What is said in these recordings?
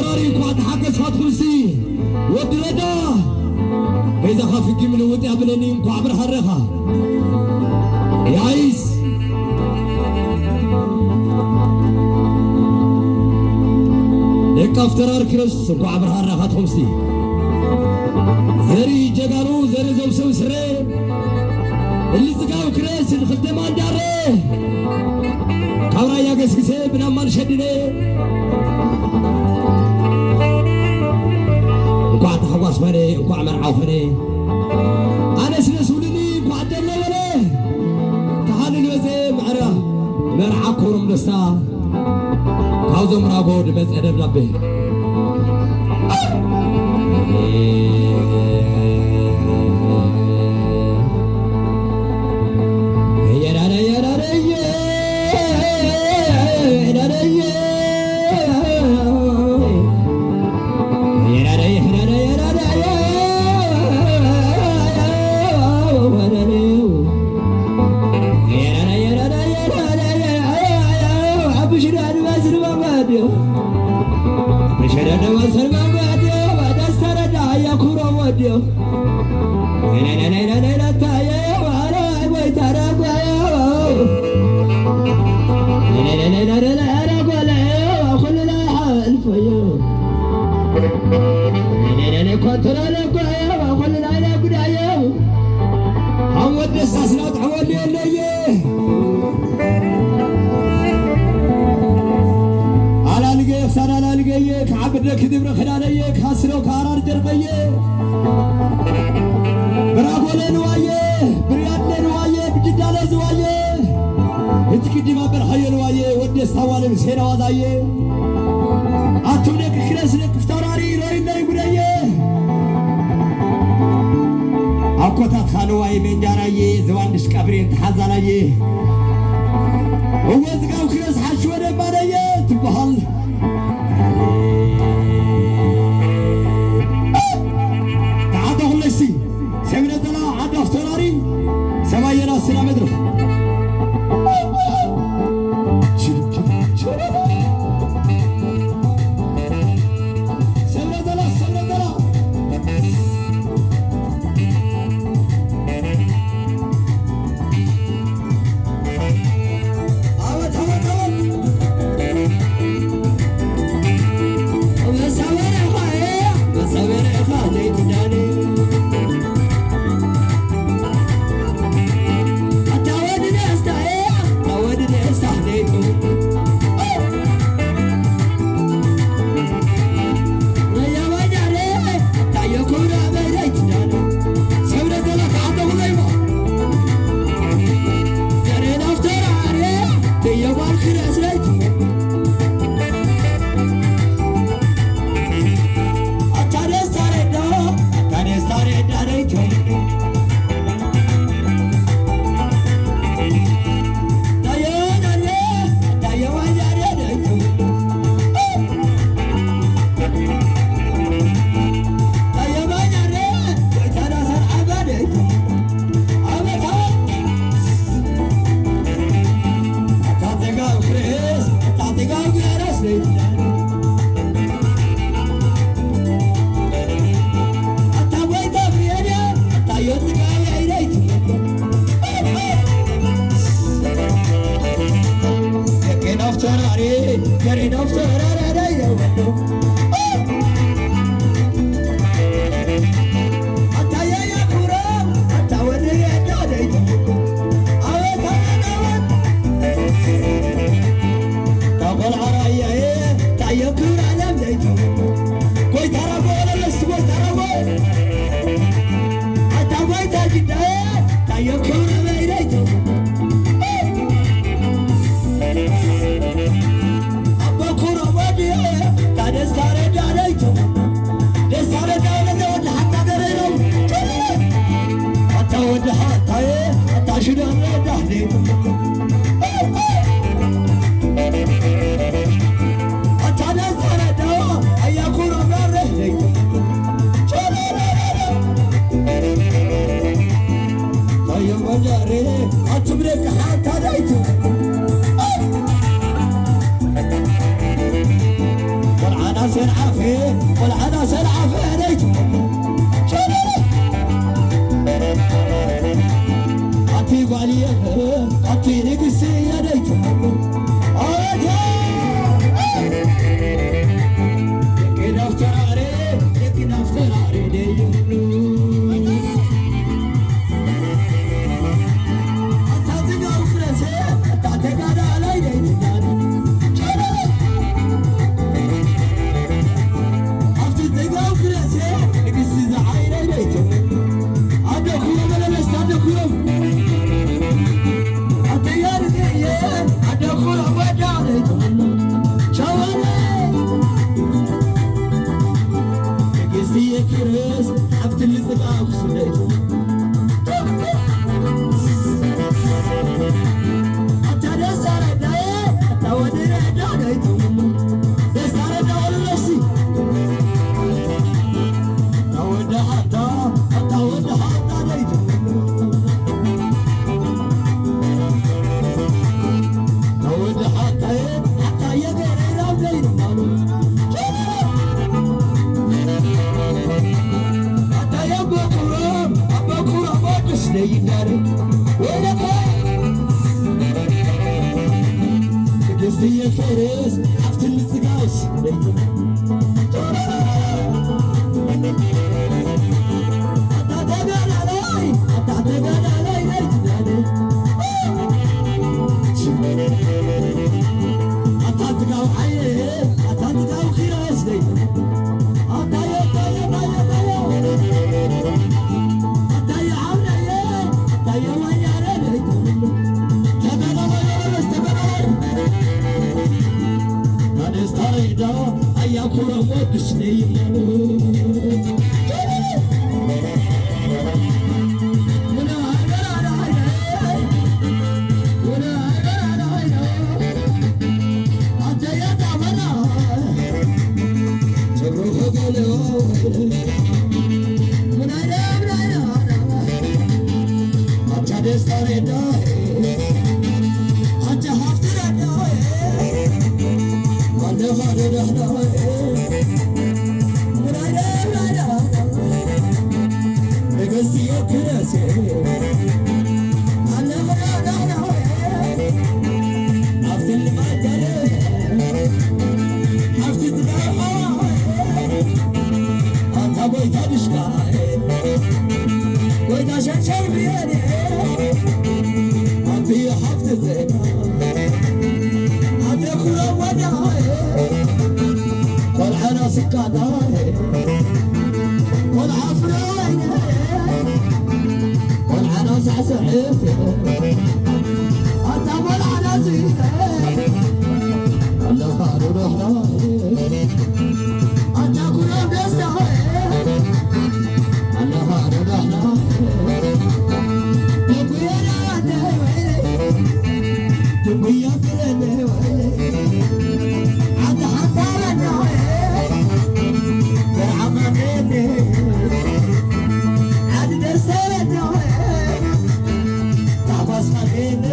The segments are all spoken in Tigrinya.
ፈጣሪ እንኳዕ ተሓገዝካ ትኹንሲ ወዲ ረዳ በይዛኻ ፍጊም ልውጥ ያብለኒ እንኳዕ ብርሃረኻ ያይስ ደቂ ኣፍተራር ክርስቶስ እንኳዕ ብርሃረኻ ትኹንሲ ዘሪ ጀጋኑ ዘሪ ዘውሰው ስረ እሊ ጽጋው ክረስ ንኽልተ ማንዳረ ካብ ራያ ገስግሰ ብናማን ሸድነ እንኳዕ ተሓጓስ ኮነ እንኳዕ መርዓው ኮነ ኣነስ ነስውልኒ እንኳዕ ደለ በለ ተሓልል በዘ መዕረ መርዓ ኮሮም ደስታ ካብዞም ራጎ ድመጸ ደብዳቤ ኣላልገየ ክሳድ ኣላልገየ ክዓብደ ክድብረ ክዳነየ ካስሎ ክኣራር ጀርበየ ብራጎለ ንዋየ ብርያድለ ንዋየ ብጅዳለ ዝዋየ እቲ ክዲም ኣበልኻዮ ንዋየ ወዲ ስታዋለ ምሴና ዋዛየ ኣቱም ደቂ ክረስ ደቂ ፍተራሪ ሮይለይ ጉደየ ኣኮታትኻ ንዋየ ሜንጃራየ ዘዋንድሽ ቀብሬን ተሓዛናየ እወ ዝጋው ክረስ ሓሽወ ደባነየ ትበሃል ተዓጠቑለሲ ሰብነ ዘላ ዓዲ ኣፍተራሪ ሰማየና ስና መድረኽ ሰብነ ዘላ ሰብነ ዘላ ዓወት ዓወት ዓወት ሰልዓፈ፣ ቆልዓና ሰልዓፈ ነይት። ኣቲ ጓልየ፣ ኣቲ ንግስቲ የደይት። ኣበታ! ደቂ ናፍተራሬ፣ ደቂ ናፍተራሬ ደይብሉ። ኣታ ትጋው ፍረሰ፣ ኣታ ተጋዳላይ ደይትጋዱ። ኣብቲ ጽጋው ክረሴ ንግስቲ ዝዓይነይ ደይትም። ኣደኩሮም መለለስታ ኣደኩሮም። ኣተያ ርግእየ ኣደኩሮም ወዳ ደይትም። ሸዋለ ንግስቲ የኪረስ ኣብቲ ልጽጋው ክስደይትም። ኣታ ደስታ ረዳየ፣ ኣታ ወዲ ረዳ ዳይቱ። ደስታ ረዳ ወለለሲ። ኣታ ወዲ ሓታ፣ ኣታ ወዲ ሓታ ዳይቱ። ኣታ ወዲ ሓታየ፣ ሓታየ ገረራው ዘይንማሉ። ኣታ የበኩሮም፣ ኣበኩሮም ወድስ ዘይዳር። ወይለከ ቅድስቲ የፈርስ ኣብቲ ምጽጋውስ ኣታ ተጋዳላይ፣ ኣታ ተጋዳላይ ናይቲ ጋኔ። ኣታ ትጋው ዓየ፣ ኣታ ትጋው ኪሮስ ደይ። ኣታየ፣ ኣታየ፣ ኣታየ፣ ኣታየ። ኣታየ ዓብዳየ፣ ኣታየ ዋያረ ደይ። ተጋዳላይ የለበስ ተጋዳላይ። ኣደስታ ሬዳ ኣያ ኩራ ወድስ ነይ። ኣታ ጎይታ ድሽካ፣ ጎይታ ሸንሸል ብርሄን፣ ኣቲ ሃብቲ ዜና፣ ኣቲ ኩሎም ወዳ፣ ቆልዓና ስካታ፣ ቆልዓ ፍረ ወይኒ፣ ቆልዓና ሳዕስዕት፣ ኣታ ቆልዓና ዚተ፣ ኣለኻ ዶ ዶሕና፣ ኣታ ኩሎም ደስታ፣ ኣለኻ ዶ ዶሕና፣ ደጉየና ኣታ ወይኒ፣ ደጉያ ፍረነ ወይኒ፣ ኣታ ሓታረና፣ በርዓማ ነነ፣ ዓዲ ደሰረና፣ ታሕባስካ ነነ፣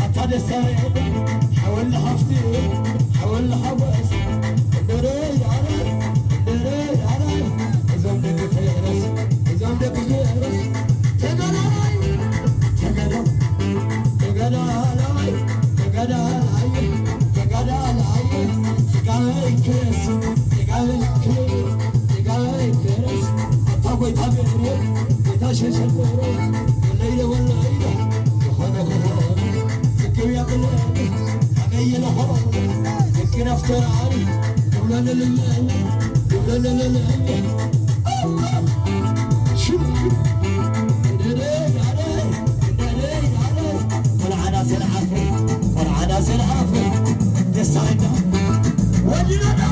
ኣታ ደስታ ሓወልኒ ሃፍቲ ሓወልኒ ሓጎስ እንደረ ያረ እንደረ ያረ እዞም ደቂ ፈረስ እዞም ደቂ ፈረስ ተጋዳላይ ተጋዳ ተጋዳላይ ተጋዳላይ ተጋዳላይ ስጋይ ክስ ስጋይ ክስ ስጋይ ክስ ኣታ ጎይታ ገብርኤል ጌታ ሸሸጎሮ ወለይለ ወለይለ ዝኾነ ክኾን ዝክብ የብለን ኣበይለ ኾን ዝክረፍ ተራሪ ይብለንልለን ይብለንልለን ሽም ሽም እንደደ ያለ እንደደ ያለ ቆልዓና ሰልዓፈ ቆልዓና ሰልዓፈ ደሳይና ወዲናና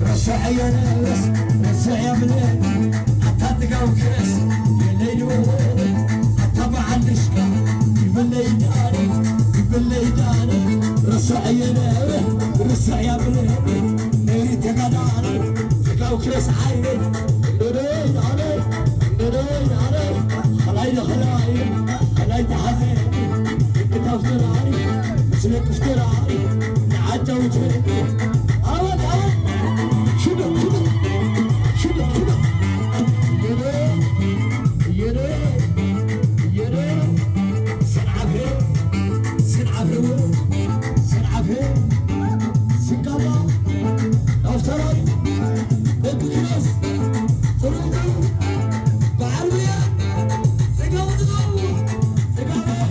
ረሳዕዮ ነብስ ረሳዕዮ ብለኒ ኣታ ጥጋው ክረስ የለይ ድወ ኣታ በዓል ድሽካ ይብለይ ዳነ ይብለይ ዳነ ረሳዕዮ ነብስ ረሳዕዮ ብለኒ ነሪ ተጋዳነ ጥጋው ክረስ ዓይነይ እንደደይ ዳነ እንደደይ ዳነ ኸላይ ደኸላይ ኸላይ ተሓዘ ክታፍ ተራሪ ስለ ክፍተራ ንዓጃውት ኣወት ኣወት ሽዶ ሽዶ ሽዶ ሽዶ የደ የደ የደ ሰንዓፈ ሰንዓፈ ሰንዓፈ ስጋባ ኣፍተራይ በብክላስ ጥሩምቱ በዓል ብያ ስጋቡ ስጋቡ ስጋቡ